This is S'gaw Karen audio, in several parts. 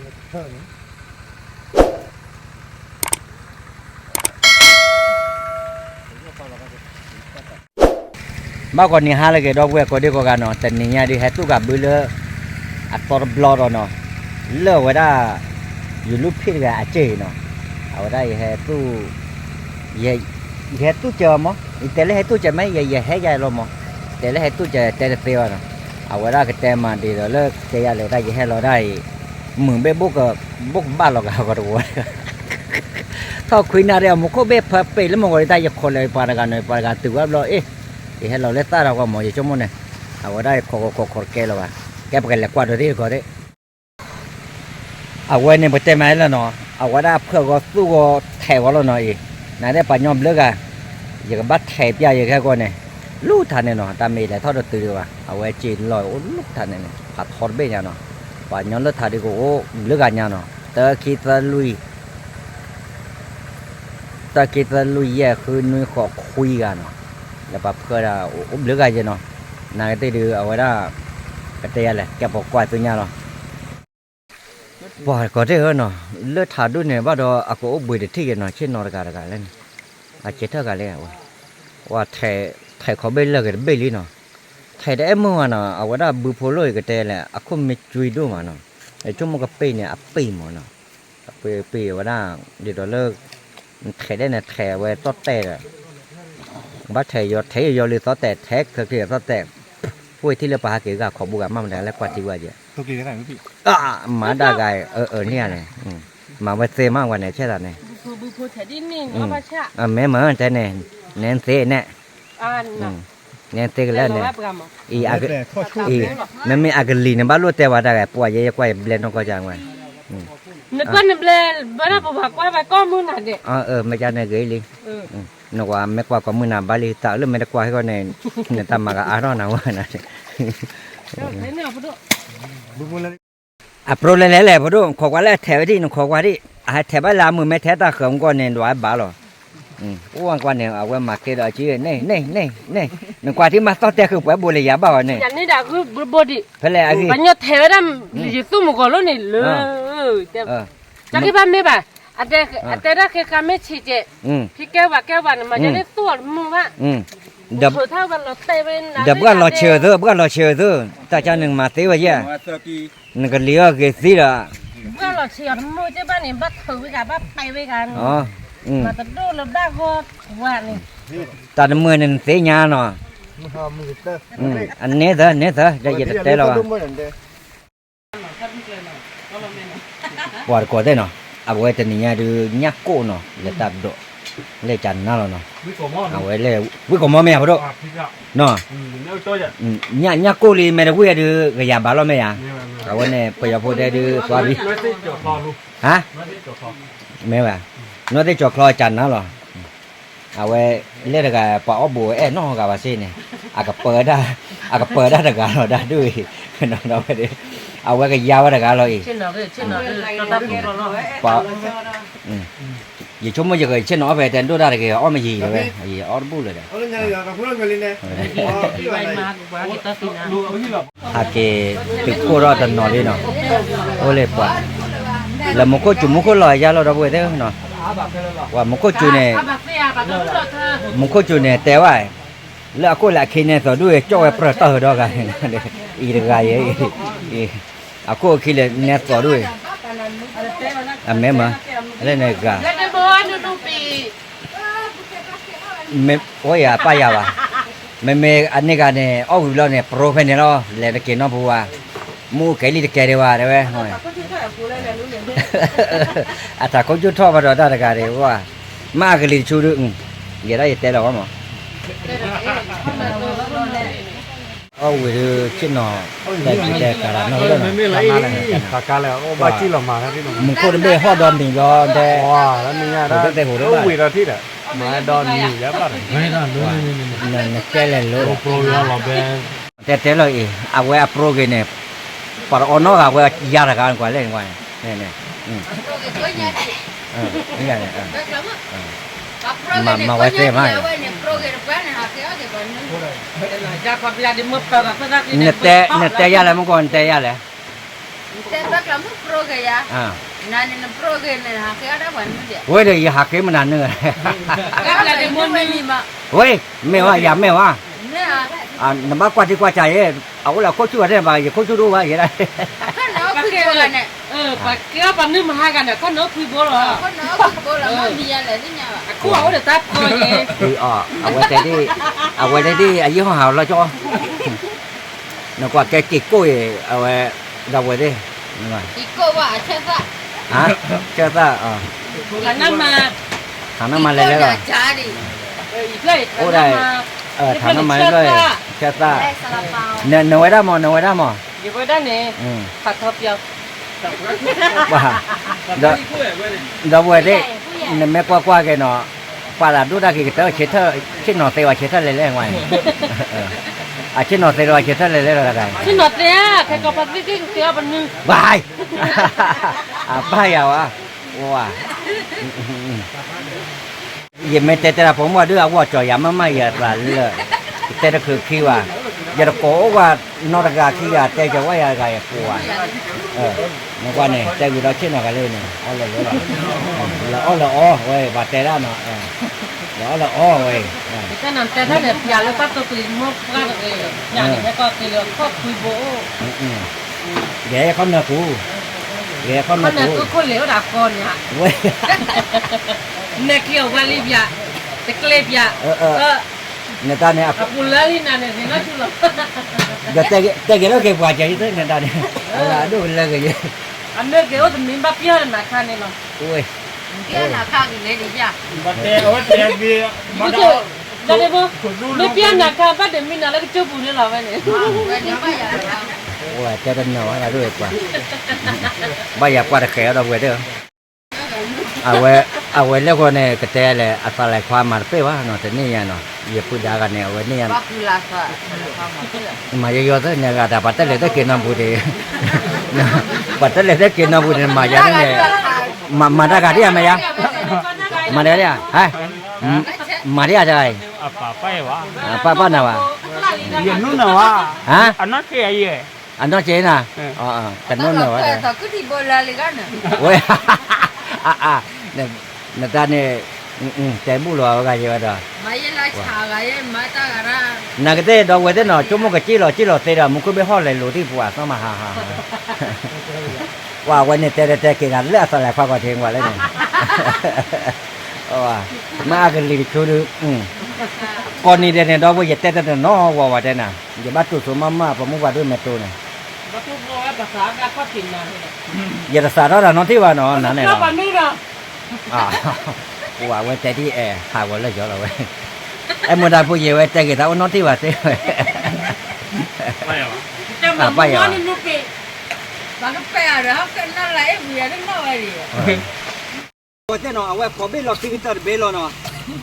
ဘၣ်ဂီၤနံၤဟါလၢအဂ့ၤ ဒီပုၢ်ဝဲၢ်ကိးဒံကိးဂၤနီၤ, တနံၤညါဒုးဟဲသူၣ်ကဘုလၢ အသီတဘျီဒီးနီၤ, လၢအဝဲဒၣ် ယလူၢ်ဖံးတဂၤအစ့ၢ်နီၤ, အဝဲဒၣ်ယဟဲသူၣ် ယဟဲသူၣ်စၢၤအီၤမး, ယတဲလၢဟဲသူၣ်စၢၤမ့ၢ် ယဟဲယၤလီၤမး, တဲလၢဟဲသူၣ်စၢၤတဲတသ့ဘၣ်နီၤ, အဝဲဒၣ်ကတဲမၤဒ်သိးလၢကတဲယၤလဲၣ် တၢ်ယဟဲလီၤဒၣ်အံၤ မုၢ်ဘ့ၣ်ဘိၣ်ကဘၣ်လီၤကဂီၤတဝီ, ထီၣ်ခွံနၣ်ရံၣ် အမူခိၣ်ဘ့ၣ်ဖၢပ့ၤလၢမုၢ်ဂီၤဒ်တၢ် ယခိးလၢပှၤတဂၤနီၤ ပှၤတဂၤတုၤဝဲဘျီ အ့ၣ် ယဟဲလီၤလၢသၣ်ထီၣ်ကီမး ယဆိကမိၣ်န့ၣ်, အဝဲဒၣ်ယခိးခိးခိးတကဲလၢၤဘၣ်, ကဲပကလဲၤကွၢ်ဒိးသ့ၣ်တခီသ့ၣ် အဝဲန့ၣ်ပတဲမးလၢနီၤ, အဝဲဒၣ်ဖၢၣ်ဂီၤသူၣ်ဂီၤထဲးဂီၤလီၤနီၤအံၤ, နၤသ့ၣ်ပှၤညီဘျုးဂၤ, ယကဘၣ်ထဲးပျၢ်ယကဟဲကီးန့ၣ်, လူၢ်ထးန့ၣ်နီၤ တၢ်မ့ၢ်လဲၤထီၣ်တတုၤဒံးဘၣ် အဝဲစ့လီၤအိၣ်လူၢ်ထးန့ၣ်န့ၣ် ဖးထီတဘ့ၣ်ညါနီၤ, ပှၤညီလၢထးဒုးကအိၣ်ဘျုးဂၤညါနီၤ တၢ ခံ သၢ လွံၢ် တၢ ခံ သၢ လွံၢ် ယဲၢ် ဃု နွံ ဃိး ခွံဂၤနီၤ, လၢပှၤဖၢၣ်ဒၣ်အိၣ်ဘျုးဂၤယဲနီၤ, နၤကသ့ၣ်ဒုးအဝဲဒၣ် ကတဲယၤလဲၣ် ကဲပကွၢ်သ့ၣ်ညါလီၤ ပှၤကိးတ့ၢ်ဧၢနီၤ, လၢထးဒိၣ်န့ၣ်ဘၣ်ဒီး အကအိၣ်ဘှံးတထံၣ်ယဲနီၤ ဆ့ၣ်နီၤတဂၤတဂၤလဲၣ်န့ၣ်, အကဲထၢၣ်ဂၤလဲၣ်ဝဲ, ထဲးခီဘ့ၣ်လၢာ်ဂ့ၤတဘ့ၣ်လံနီၤ, ထဲးတအဲၣ်မုၢ်ဝဲနီၤ အဝဲဒၣ်ဘုဖိလိၣ်အံၤကတဲလဲၣ် အခိၣ်မ့ၢ်ကွံဒိၣ်မးနီၤ, ဆိကမိၣ်ကပ့ၢ်န့ၣ် အပ့ၢ်မးနီၤ, အပ့ၢ်ပ့ၢ်ဝဲဒၣ် ဒ်သိးလၢ ထဲးဒဲးန့ၣ် ထဲးဝဲသီၣ်တဲာ်ဒီး ဘၣ်ထဲးယီၤ ထဲးယီၤလံသီၣ်တဲာ် ထဲးခဲက့ၤသီၣ်တဲာ်, ဖှိၣ်ထံၣ်လၢပှၤဟးက့ၤဂၤခီဘိဂၤမးမတၤလဲၣ်ကွၢ်ထံဝဲက့ၤ, မၤဒၣ်ဂၤ အၢ အၢ န့ၣ်န့ၣ်, မၤဝဲသ့မးဝဲန့ၣ် ဆဲးသးန့ၣ်, မ့ၢ်မၤတဲန့ၣ်, နဲသ့န့ၣ်, နဲသ့ကလဲၣ်န့ၣ်, အံၤ, မ့မ့ၢ်အကလံၤန့ၣ် ဘၣ်လိၣ်တဲဝဲတၢ်ဂၤ ပှၤယဲယကွၢ်ယဘျဲနီၢ်ကီၢ်ကဝဲ, နကွၢ်နဘျဲ ဘၣ်ဒီးပပှၤကွၢ်ဝဲကီၢ်မုၢ်နၤဒဲး, မ့ၢ်ကန့ၣ်ဂ့ၤလံ နကွၢ်မ့ၢ်ကွၢ်ကီၢ်မုၢ်နၤဘၣ်လံ တၢ်လၢမ့ၢ်တကွၢ်ဟဲကီၢ်န့ၣ်, နတၢ်မၤကအါထီၣ်နၤဝဲနၤ, အပြိလဲၤလဲၤလဲၣ် ဖိဒိၣ် နခိးကွၢ်လၢအထဲးဝဲဒၣ် နခိးကွၢ်ဒၣ်, အဟဲထဲးဘၣ်လၢအမုာ်မ့ၢ်ထဲတၢ်ဃၢၤမူကီၢ်န့ၣ် ဒွးဘၣ်လီၤ, အိၣ်ကွၢ်န့ၣ် အဝဲမၤကဲဒီးအက့ န့ၣ် န့ၣ် န့ၣ် နကွၢ်ထံမၤသီၣ်တဲဃုာ်ပှဲၤဘိလၢယၤဘၣ်အီၤန့ၣ်, ဖဲလဲၣ်အဂ့ၢ်, ပှၤညီထဲးဝဲဒၣ်, ယသူၣ်မုၢ်ဂီၤလိၣ်န့ၣ်လၢ တၢ်ဂ့ၢ်ဘၣ်မ့ၢ်ဘၣ်, အတဲဒၣ်ဃ့ဃာ်မ့ၢ်ဆံးကဲး, ဖံကဲဝဲကဲဝဲန့ၣ် မၤယဲန့ၣ်သူၣ်အီၤတမုာ်ဘၣ်, ဒီးပှၤလီၤဆံးအီၤသု ပှၤလီၤဆံးအီၤသု, တၢ်ကန့ၣ်မၤသ့ဝဲယဲ, နကလံၤအီၤဂ့ၤသံဒီး, ပှၤလီၤဆံးအီၤတမုာ်ကဲဘၣ်န့ၣ် ဘၣ်ထုးဝဲဂၤ ဘၣ်ပဲာ်ဝဲဂၤ, မၤတဒိၣ်လၢဘၣ်ဂီၢ်ဝဲန့ၣ်, တၢ်တမုာ်န့ၣ်နသ့ၣ်ညါနီၤ, အန့ၣ်သၢ န့ၣ်သၢ ယတတဲလီၤဘၣ် ပှၤတကိးသ့ၣ်နီၤ, အဝဲတနံၤညါဒုး ညၣ်ကိၣ်နီၤ လဲၤတၢ်ဒိး, လဲၤကနါလီၤနီၤ, အဝဲလဲၤ ဝ့ၢ်ကီၢ်မီမ့ၢ်ဧါ ဖိဒိၣ်, ညၣ်ကိၣ်လံ မ့ၢ်တဝ့ၢ်ဒုး ကယၤဘၣ်လီၤမ့ၢ်ဧါ, အဝဲန့ၣ် ပယီၤဖိတဲဒုး သွားပြီ, ဟါ, မ့ၢ်ဝဲ, နီၢ်သ့ၣ်ကၠီၤချီကနါလီၤ အဝဲ လဲၣ်တဂၤ ပှၤအီၣ်ဘူးအဲၣ်နီတဂၤဘၣ်စ့ၢ်န့ၣ်, အကပၢဒၣ်, အကပၢဒၣ်တဂၤလီၤ တၢ်ဒုးအံၤ, အဝဲကယါဝဲတဂၤလီၤအံၤ, ယဆိကမိၣ်ယကဆ့ၣ်နီၤအီၣ်ဖဲတဲဒိၣ်တၢ်တဂ့ၤ အီၣ်မ့ၢ်ယံၤလီၤဝဲ, ယအီၣ်တဘူၣ်လၢၤဒီး, ဟးက့ၤ တုၤခိၣ်ထီၣ်တနီၤလံနီၤ, အိၣ်လၢပှၤ, လၢမူခိၣ်စူၤမူခိၣ်လီၤယါလီၤဒီပုၢ်ဝဲၢ်သ့ၣ်နီၤ, ပှၤမူခိၣ်စူၤန့ၣ်, မူခိၣ်စူၤန့ၣ် တဲဝဲ, လၢအခိၣ်လၢအခံန့ၣ်သိးဒူၣ် ကၠီၣ်ဝဲပြၢၤတီၢ်ဟၢဒီဂၤ, အံၤတဂၤယဲ, အခိၣ်အခံလၢနဲသိးဒူၣ်, အမဲမ, လၢန့ၣ်ဂၤ အိၣ်ယၤပၢ်ယၤဘၣ်, မ့မ့ၢ်အန့ၢ်ဂၤန့ၣ် အီၣ်ဝံၤဘျီန့ၣ် ပြိဖဲန့ၣ်လီၤ လဲၤတက့ၤနီတပူၤဝဲ, မူကဲလံတကဲဒံးဝဲတဲဝဲ, အတၢ်ခိၣ်ကၠူၣ်ထီၣ်ဘၣ်ဒီးတၢ်တဂၤဒံးဝဲ, မ့ၢ်အကလံၤတဆူဒုး, ယဲဒၣ်ယတဲလီၤဝဲမး အီၣ်ဝံၤဒုးဆ့ၣ်နီၤ, တဲကၤတၢ်နီၢ်လၢ, မူခိၣ်တဘ့ၣ်ဟီၣ်ဒီးမံၤဒီးတဲ, တဲတဲဟိးဒီးဘၣ်, နကဲလဲၤလိၤ, တဲတဲလီၤအံၤ အဝဲအပြိဂ့ၤန့ၣ်, ပှၤတအီနီတဂၤဝဲယါတဂၤကွၢ်လဲၣ်န့ၣ်, မၤဝဲသ့မး, နတဲယါလဲၣ်မ့ၢ်ကီး နတဲယါလဲၣ် တဲဘၣ်ကျီမုၣ်ပြိဂ့ၤယၤ, နန့ၣ်နပြိဂ့ၤန့ၣ် ဟးဃ့အီၣ်ဒၣ်ပှၤနုၢ်ဒံး, ဝဲဒီးယဟးဃ့မနၤနုၢ်, ကဘျးဒးမ့ၢ်မ့ၢ်မံမး, ဝဲ, မ့ၢ်ဝဲ ယၤမ့ၢ်ဝဲ, နဘၣ်ကွၢ်ထံကွၢ်ကၢ်ယဲ, အအိၣ်လၢခိၣ်ဆူၣ်ဝဲတဲဘၣ် ယခိၣ်ဆူၣ်တအိၣ်ဘၣ်ယဲဒၣ်, ပှၤက့ၤအီၣ်ပှၤနုၢ်မဟါဂၤန့ၣ် ခီၣ်နၢဖုဘိလီၤ, အခိၣ်အိၣ်ဒီးတၢ်ဖီယဲ, အဝဲတဲဒ်, အဝဲတဲဒ် အယံာ်ဟီၣ်ဟးလီၤကၠီ နကွၢ်ကဲက့ၤကိၣ်အံၤ အဝဲ, ဒီပုၢ်ဝဲၢ်သ့ၣ်, ဆၢသၣ်, ထးနမၤလဲၤလဲၤလီၤ, အိၣ်ဒၣ်, ထးနမၤလဲၤလီၤ, ဆၢသၣ်, နဝဲဒၣ်မး နဝဲဒၣ်မး, ဒီပုၢ်ဝဲၢ်သ့ၣ်, နမ့ၢ်ကွၢ်ကွၢ်က့ၤနီၤ, ပှၤသးဒိၣ်တၢ်က့ၤကတၢၢ်, ဆ့ၣ်နီၤသ့ဝဲဆ့ထၢၣ်လဲၤလဲၤဝဲ, အဆ့ၣ်နီၤသ့ဝဲဆ့ထၢၣ်လဲၤလဲၤလီၤ, ဆ့ၣ်နီၤသ့ဧါ, ခဲကီးပှၤသ့ၣ်သ့ၣ်ကသ့အီၣ်ပနုၢ်, ဘၣ်, အဘၣ်ယၤဝဲ, ဝဲ ယမ့ၢ်တဲတဲဒၣ်ပိာ်မုၣ်ဒုး အဝဲကၠီၤယၤမးမး ယသးလၢာ်, ယတဲတချုးခံဘၣ်, ယတကိးအိၣ်ဝဲနီတဂၤခံဂၤ တဲကၠီၤဝဲယၤတဂၤယကိးဧါ, နကွၢ်န့ၣ် တဲဂ့ၤဒီးဆ့ၣ်နီၤဂၤလၢန့ၣ် အီၣ်လၢာ်လၢာ်လီၤ, လၢအီၣ်လၢအီဝဲ ပှၤတဲဒၣ်နီၤ, လၢအီၣ်လၢအီဝဲ, တဲန့ၣ်တဲတၢ်န့ၣ် ပျးလၢတၢ်တိာ်ကလံၤမိၢ်ပှၢ်တဂ့ၤ, ပျးန့ၣ်ဟဲကီၢ်က့ၤလၢခီၣ်ဖူဘိအိၣ် ကဲခီၣ်နၢၤပူၤ, ကဲခီၣ်နၢၤပူၤ, ခီၣ်နၢၤပူၤခိၣ်လ့ၤအိၣ်ဒီးကီန့ၣ်, ဝဲ, နကျ့အီၤဝဲလံပျး, တကျ့ပျး, နတၢ်န့ၣ်, အပူၤလၢလံနၤန့ၣ် ဂ့ၤနီၢ်ဆူလီၤ, ဒီးတဲက့ၤလီၤက့ၤပှၤကဲၤယသ့ၣ်နတၢ်န့ၣ်, အလၢအဒိၣ်ကလၢကယဲ, အမ့ၢ်က့ၤအိၣ်တမံၤဘၣ်ပျၢ်နၤခါန့ၣ်လီၤ, ဝဲ, ပျၢ်နၤခါကလဲၤဒံးယၤ, ဘၣ်တဲအဝဲတဲက့ၤ, ဘၣ်တဲ, မ့ၢ်ပျၢ်နၤခါ ဘၣ်ဒိးမံနၤလၢကစၢၢ်ပူၤန့ၣ်လီၤဝဲန့ၣ်, ဝဲတဲတနၢၤဝဲဒၣ်ဒိၣ်ပှၤ, ဘၣ်ယၤကွၢ်တဃဲးအီၤဒီပုၢ်ဝဲၢ်သ့ၣ်ဧၢ, အဝဲ, အဝဲလၢဃီန့ၣ် ကတဲလဲၣ် အသးလဲၤခွါမၤတပ့ၢ်ဘၣ်နီၤ တန့ၢ်ယၤနီၤ ယပုၢ်ဒါဂၤန့ၣ် အဝဲန့ၢ်ယၤ, မၤယယီၤသ့ၣ်န့ၣ်ဂၤတၢ် ပှၤတဲလဲၤသ့ၣ်က့ၤနီၢ်ပူၤန့ၣ်, ပှၤတဲလဲၤသ့ၣ်က့ၤနီၢ်ပူၤန့ၣ် မၤယၤန့ၣ်, မၤတၢ်ဂၤဒ်ယၤမ့ၢ်ယါ, မၤတၢ်ဂၤဒ်ယၤ, မၤတၢ်ဂၤဒ်ယၤ, ပၢ်ပၢ်နၤဘၣ်, ယနီၢ်နၤဘၣ်, အနီၢ်က့ၤအံၤ, အနီၢ်က့ၤနၤ, ကနီၢ်နၤဘၣ်, ဝဲ, နတၢ်န့ၣ်, တဲဘူၣ်လီၤအဝဲဂၤယဲဝဲဒီး, နကသ့ၣ်ဒီပုၢ်ဝဲၢ်သ့ၣ်နီၤ ဆိကမိၣ်ကစ့လီၤစ့လီၤသ့ဒီး မူခိၣ်ဘ့ၣ်ဟီၣ်လဲၤလိာ်သံၣ်ပူၤ အသီမၤဟးဟး, ပှၤဝဲန့ၣ်တဲတဲတဲက့ၤဂၤလၢအသးလဲၤခွါကီၢ်ထံးဝဲလၢန့ၣ်, မ့ၢ်အကလံၤတဆူဒုး, ကိးနံၤဒဲးန့ၣ် ဒီပုၢ်ဝဲၢ် ယတဲတနီၤဝဲဝဲတဲနၤ, ယဘၣ်တိၢ်ဆိမးမး ပှၤမုၢ်ပှၤဒိၣ်မဲာ်တိၢ်န့ၣ်, ယတသးထီၣ်တၢ်နီတထံၣ်ဘၣ်နီၤ နၤန့ၣ်လီၤ, ပှၤဝဲတဲဒ်အဲၣ် ဟးဂီၤလၢယီၤလီၤဝဲ, အဲၣ်မူဒါဖိယဲဝဲတဲက့ၤသးအိၣ်နီတထံၣ်ဘၣ်သ့ဝဲ, ပၢ်ယၤဘၣ်, ပၢ်ယၤဘၣ်, သ့ၣ်နီၤ အဝဲကိးဘ့ၣ်လီၤခံကတၢၢ်တဘ့ၣ်လီၤနီၤ,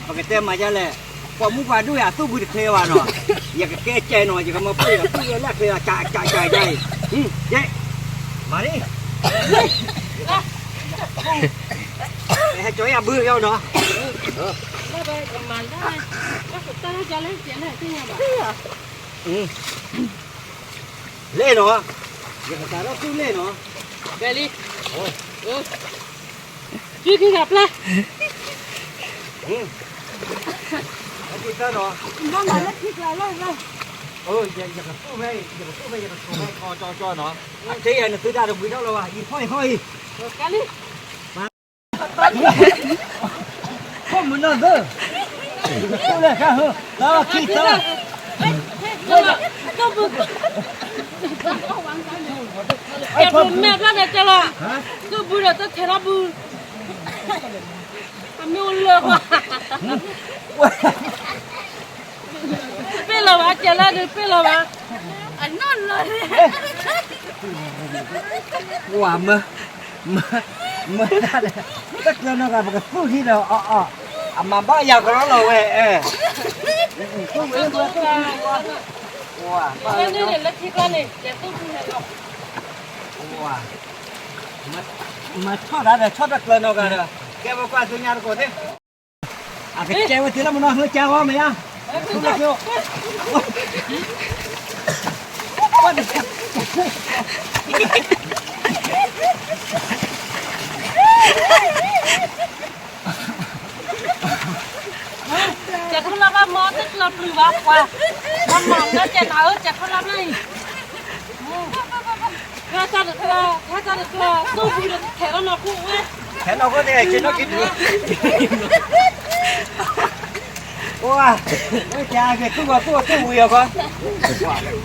ပကတဲမၤယါလဲၣ်, ပှၤမုၢ်ပှၤဒိၣ်ယၤသူၣ်ဘုတချ့ဘၣ်နီၤ, ယကကဲကဲနီၤ ယကမၤပှၢ်ယၤသူၣ်လၢအချ့ ကကကကက, ကဲ, မၤလံ, ဟဲကၠီယၤဘုယီၤနီၤ, လဲၣ်နီၤ, ယကစးထီၣ်သူၣ်လဲၣ်နီၤ, ကဲလံ, စုခံဂၤပျၢ်, ဟဲက့ၤတၢ်နီၤ, ယကသူၣ်ဖဲ ယကသူၣ်ဖဲ ယကသူၣ်ဖဲ ကီကီကီနီၤ, အခဲအံၤနသုတၢ်တဘှံးထီၣ်လၢၤဘၣ် ယဖီၣ်ယဖီၣ်အံၤ, ကဲလံ ခိၣ်မုၢ်နီၢ်သၢ, ခိၣ်လၢခါဟၢ, လၢခံသၢ, ကဲဘုမဲာ်ဘျီန့ၣ်တဲလီၤ, ကဘုဒီးတထဲထီၣ်ဘု, အမ့ၢ်အိၣ်လၢဘၣ် ပ့ၢ်လီၤဘၣ် ကဲလၢဒုးပ့ၢ်လီၤဘၣ်, အနီၢ်လီၤ, ဝၤမၢ, မၢ, မၢတၢ်ဒီး, တကျၢၤနီတဂၤ ပကသူၣ်ထံဒီးအီၣ်အီၣ်, အမၤဘၣ်ယၤကရီလီၤဝဲ, ဝၤ, ဝၤ, မၤဆီၣ်တၢ်ဒီး ဆီၣ်တကျၢၤနီတဂၤဒီး, ကဲပကွၢ်ဆူညါတကိးသ့ၣ် အကကဲဝဲတုၤလၢမနီၤ ဟၢကၢဂီၢ်မ့ၢ်ဧါ, ဆူလၢကၠိ, ပှၤတကဲ, ပှၤတကဲ, ကဲခိၣ်လၢဘၣ်မီတကျၢၤပျုၤဘၣ်ပှၤ, ဘၣ်မီလၢကဲနၤဧၢ ကဲခိၣ်လၢဘၣ်အံၤ, ဟဲတၢ်တကျၢၤ ဟဲတၢ်တကျၢၤ သူၣ်ဝံၤဒီးထဲးလီၤနီၢ်ခိဝဲ, ထဲးနီၢ်ခိန့ၣ် ကဲနီၢ်က့ၤဒုး အိၣ်, ကဲကဲသူၣ်ဝံၤသူၣ်ဝံၤသူၣ်ဝံၤအီၤခီ,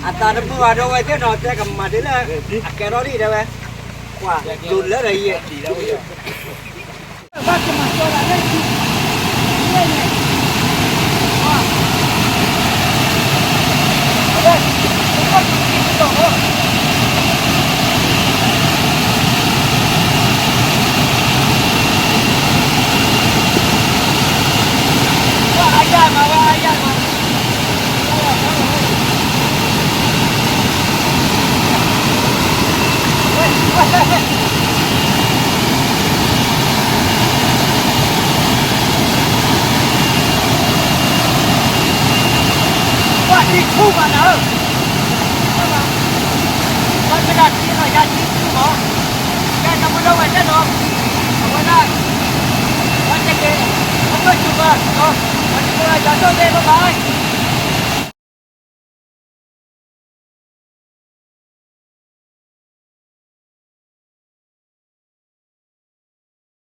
အတၢ်တမုာ်ဘၣ်ဒီးဝဲသ့ၣ်နီၤ တဲကမၤဒ်လၢ အကဲထီၣ်လံတဲဝဲ, ကွၢ် ဒိးလၢဒီးယဲၢ် ကွၢ်ထံဆူၣ်ဘၣ်နၤဧၢ, ဘၣ်မ့ၢ်ဒၣ်ထံလီၤယၤထံဆူၣ်မး, ကဲတမုာ်လၢဝဲတဲနီၤ, အဝဲဒၣ်, ဝဲတက့ၢ်, အဝဲဆိၣ်ဘၣ်, ဝဲဆိၣ်ဘၣ်ယၤဒိၣ်သ့ဘၣ်ဘၣ်